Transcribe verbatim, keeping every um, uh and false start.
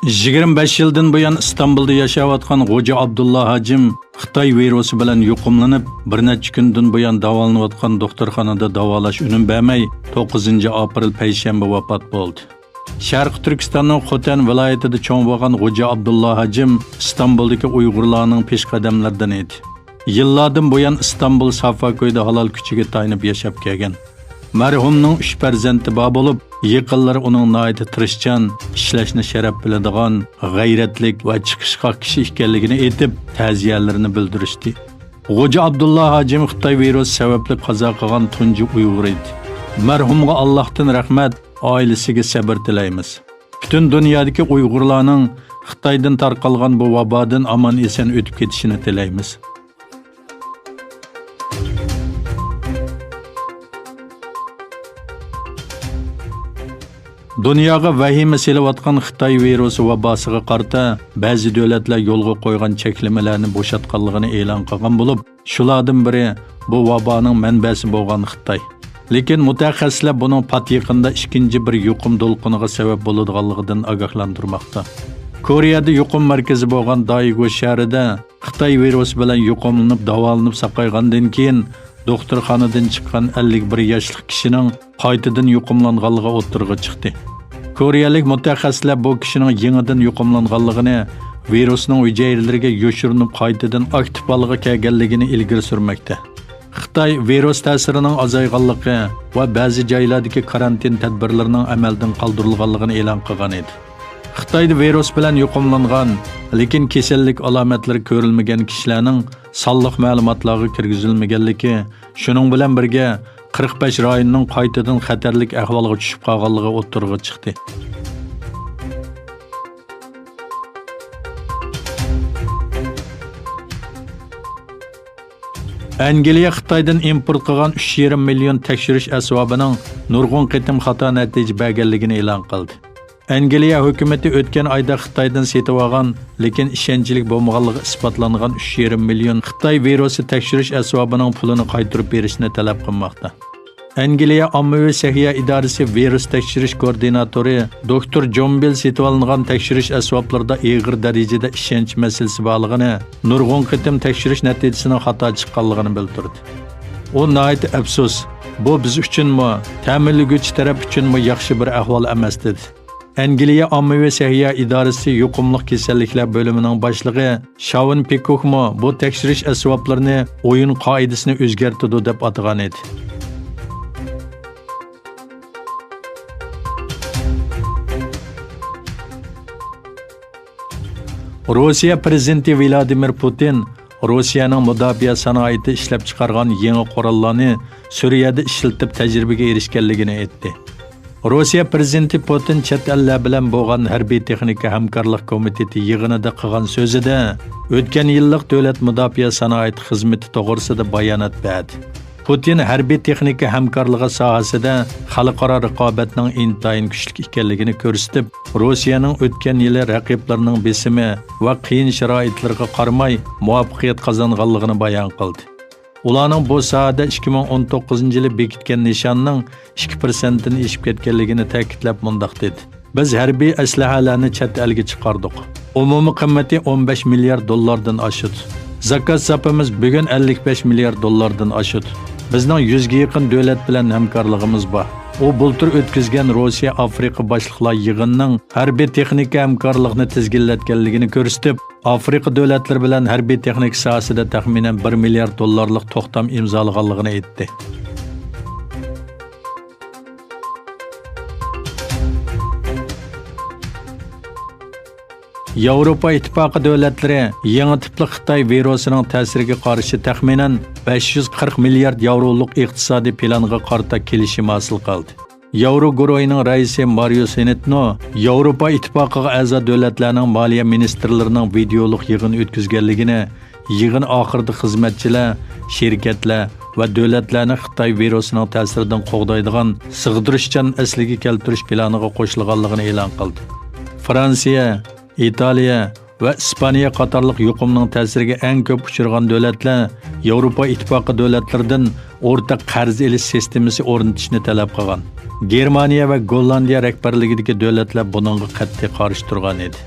يىگىرمە بەش يىلدىن بۇيان ئىستانبۇلدا ياشاۋاتقان غوجا ئابدۇللا ھاجىم خىتاي ۋىرۇسى بىلەن يۇقۇملىنىپ، بىر نەچچە كۈندىن بۇيان داۋالىنىۋاتقان دوختۇرخانىدا داۋالاش ئۈنۈم بەرمەي، توققۇزىنچى ئاپرېل پەيشەنبە ۋاپات بولدى. شەرقىي تۈركىستاننىڭ خوتەن ۋىلايىتىدە چوڭ بولغان غوجا ئابدۇللا ھاجىم ئىستانبۇلدىكى ئۇيغۇرلارنىڭ پېشقەدەملىرىدىن ئىدى. يىللاردىن بۇيان ئىستانبۇل سافاكويدا ھالال كۈچىگە تايىنىپ ياشاپ كەلگەن. مەرھۇمنىڭ ئۈچ پەرزەنتى بار بولۇپ، يېقىنلىرى ئۇنىڭ ناھايىتى تىرىشچان، ئىشلەشنى شەرەپ بىلىدىغان، غەيرەتلىك ۋە چىقىشقاق كىشى ئىكەنلىكىنى ئېيتىپ، تەزىيەلىرىنى بىلدۈرۈشتى. غوجا ئابدۇللا ھاجىم خىتاي ۋىرۇسى سەۋەبلىك قازا قىلغان تۇنجى ئۇيغۇر ئىدى. مەرھۇمغا ئاللاھتىن رەھمەت، ئائىلىسىگە سەبىر تىلەيمىز. پۈتۈن دۇنيادىكى ئۇيغۇرلارنىڭ خىتايدىن تارقالغان بۇ ۋابادىن ئامان-ئېسەن ئۆتۈپ كېتىشىنى تىلەيمىز. دۇنياغا ۋەھىمە سېلىۋاتقان خىتاي ۋىرۇسى ۋاباسىغا قارىتا بەزى دۆلەتلەر يولغا قويغان چەكلىمىلەرنى بوشاتقانلىقىنى ئېلان قىلغان بولۇپ، شۇلاردىن بىرى بۇ ۋابانىڭ مەنبەسى بولغان خىتاي. لېكىن مۇتەخەسسىسلەر بۇنىڭ پات يېقىندا ئىككىنچى بىر يۇقۇم دولقۇنىغا سەۋەب بولىدىغانلىقىدىن ئاگاھلاندۇرماقتا. كورېيەدە يۇقۇم مەركىزى بولغان دايگو شەھىرىدە خىتاي ۋىرۇسى بىلەن يۇقۇملىنىپ داۋالىنىپ ساقايغاندىن كېيىن، دوختۇرخانىدىن چىققان ئەللىك بىر ياشلىق كىشىنىڭ قايتىدىن يۇقۇملانغانلىقى ئوتتۇرىغا چىقتى. كورېيەلىك مۇتەخەسسىسلەر بۇ كىشىنىڭ يېڭىدىن يۇقۇملانغانلىقىنى، ۋىرۇسنىڭ ھۈجەيرىلىرىگە يوشۇرۇنۇپ قايتىدىن ئاكتىپ ھالغا كەلگەنلىكىنى ئىلگىرى سۈرمەكتە. خىتاي ۋىرۇس تەسىرىنىڭ ئازايغانلىقى ۋە بەزى جايلاردىكى كارانتىن تەدبىرلىرىنىڭ ئەمەلدىن قالدۇرۇلغانلىقىنى ئېلان قىلغان ئىدى. خىتايدا ۋىرۇس بىلەن يۇقۇملانغان، لېكىن كېسەللىك ئالامەتلىرى كۆرۈلمىگەن كىشىلەرنىڭ سانلىق مەلۇماتلارغا كىرگۈزۈلمىگەنلىكى، شۇنىڭ بىلەن بىرگە، قىرىق بەش رايوننىڭ قايتىدىن خەتەرلىك ئەھۋالغا چۈشۈپ قالغانلىقى ئوتتۇرىغا چىقتى. ئەنگلىيە خىتايدىن ئىمپورت قىلغان ئۈچ يېرىم مىليون تەكشۈرۈش ئەسۋابىنىڭ نۇرغۇن قېتىم خاتا نەتىجە بەرگەنلىكىنى ئېلان قىلدى. ئەنگلىيە ھۆكۈمىتى ئۆتكەن ئايدا خىتايدىن سېتىۋالغان، لېكىن ئىشەنچلىك بولمىغانلىقى ئىسپاتلانغان ئۈچ يېرىم مىليون خىتاي ۋىرۇسى تەكشۈرۈش ئەسۋابىنىڭ پۇلىنى قايتۇرۇپ بېرىشنى تەلەپ قىلماقتا. ئەنگلىيە ئاممىۋى سەھىيە ئىدارىسى ۋىرۇس تەكشۈرۈش كوئوردىناتورى دوكتور جون بىل سېتىۋالىنغان تەكشۈرۈش ئەسۋابلىرىدا ئېغىر دەرىجىدە ئىشەنچ مەسىلىسى بارلىقىنى، نۇرغۇن قېتىم تەكشۈرۈش نەتىجىسىنىڭ خاتا چىققانلىقىنى بىلدۈردى. ئۇ ناھايىتى ئەپسۇس، بۇ بىز ئۈچۈنمۇ، تەمىنلىگۈچى تەرەپ ئۈچۈنمۇ ياخشى بىر ئەھۋال ئەمەس، دېدى. ئەنگلىيە ئاممىۋى سەھىيە ئىدارىسى يۇقۇملۇق كېسەللىكلەر بۆلۈمىنىڭ باشلىقى شاۋن پىكوكمۇ بۇ تەكشۈرۈش ئەسۋابلىرىنى ئويۇن قائىدىسىنى ئۆزگەرتىدۇ دەپ ئاتىغان ئىدى. روسىيە پىرېزىدېنتى ۋلادىمىر پۇتىن روسىيەنىڭ مۇداپىئە سانائىتى ئىشلەپچىقارغان يېڭى قوراللارنى سۈرىيەدە ئىشلىتىپ تەجرىبىگە ئېرىشكەنلىكىنى ئېيتتى. روسىيە پىرېزىدېنتى پۇتىن چەت ئەللەر بىلەن بولغان ھەربىي تېخنىكا ھەمكارلىق كومىتېتى يىغىنىدا قىلغان سۆزىدە، ئۆتكەن يىللىق دۆلەت مۇداپىئە سانائىتى خىزمىتى توغرىسىدا بايانات بەردى. پۇتىن ھەربىي تېخنىكا ھەمكارلىقى ساھەسىدە خەلقئارا رىقابەتنىڭ ئىنتايىن كۈچلۈك ئىكەنلىكىنى كۆرسىتىپ، روسىيەنىڭ ئۆتكەن يىلى رەقىبلىرىنىڭ بېسىمى ۋە قىيىن شارائىتلىرىغا قارىماي مۇۋەپپەقىيەت قازانغانلىقىنى بايان قىلدى. ئۇلارنىڭ بۇ ساھەدە ئىككى مىڭ ئون توققۇزىنچى يىلى بېكىتكەن نىشانىنىڭ ئىككى پىرسەنتتىن ئېشىپ كەتكەنلىكىنى تەكىتلەپ مۇنداق دېدى: «بىز ھەربىي ئەسلىھەلەرنى چەت ئەلگە چىقاردۇق. ئومۇمىي قىممىتى ئون بەش مىليارد دوللاردىن ئاشىدۇ. زاكاز ساپىمىز بۈگۈن ئەللىك بەش مىليارد دوللاردىن ئاشىدۇ. بىزنىڭ يۈزگە يېقىن دۆلەت بىلەن ھەمكارلىقىمىز بار.» ئۇ بۇلتۇر ئۆتكۈزگەن روسىيە ئافرىقا باشلىقلار يىغىنىنىڭ ھەربىي تېخنىكا ھەمكارلىقنى تىزگىنلەتكەنلىكىنى كۆرسىتىپ، ئافرىقا دۆلەتلىرى بىلەن ھەربىي تېخنىكا ساھەسىدە تەخمىنەن بىر مىليارد دوللارلىق توختام ئىمزالىغانلىقىنى ئېيتتى. ياۋروپا ئىتتىپاقى دۆلەتلىرى يېڭى تىپلىق خىتاي ۋىرۇسىنىڭ تەسىرىگە قارشى تەخمىنەن بەش يۈز قىرىق مىليارد ياۋرولۇق ئىقتىسادىي پىلانغا قارىتا كېلىشىم ھاسىل قىلدى. ياۋرو گۇرۇھىنىڭ رەئىسى مارىيو سېنېتنو ياۋروپا ئىتتىپاقىغا ئەزا دۆلەتلەرنىڭ مالىيە مىنىستىرلىرىنىڭ ۋىدېئولۇق يىغىن ئۆتكۈزگەنلىكىنى، يىغىن ئاخىرىدا خىزمەتچىلەر، شىركەتلەر ۋە دۆلەتلەرنى خىتاي ۋىرۇسىنىڭ تەسىرىدىن قوغدايدىغان سىغدۇرۇشچان ئەسلىگە كەلتۈرۈش پىلانىغا قوشۇلغانلىقىنى ئېلان قىلدى. فرانسىيە، ئىتالىيە ۋە ئىسپانىيە قاتارلىق يۇقۇمنىڭ تەسىرىگە ئەڭ كۆپ ئۇچرىغان دۆلەتلەر ياۋروپا ئىتتىپاقى دۆلەتلىرىدىن ئورتاق قەرز ئېلىش سىستېمىسى ئورنىتىشنى تەلەپ قىلغان. گېرمانىيە ۋە گوللاندىيە رەھبەرلىكىدىكى دۆلەتلەر بۇنىڭغا قەتئىي قارشى تۇرغان ئىدى.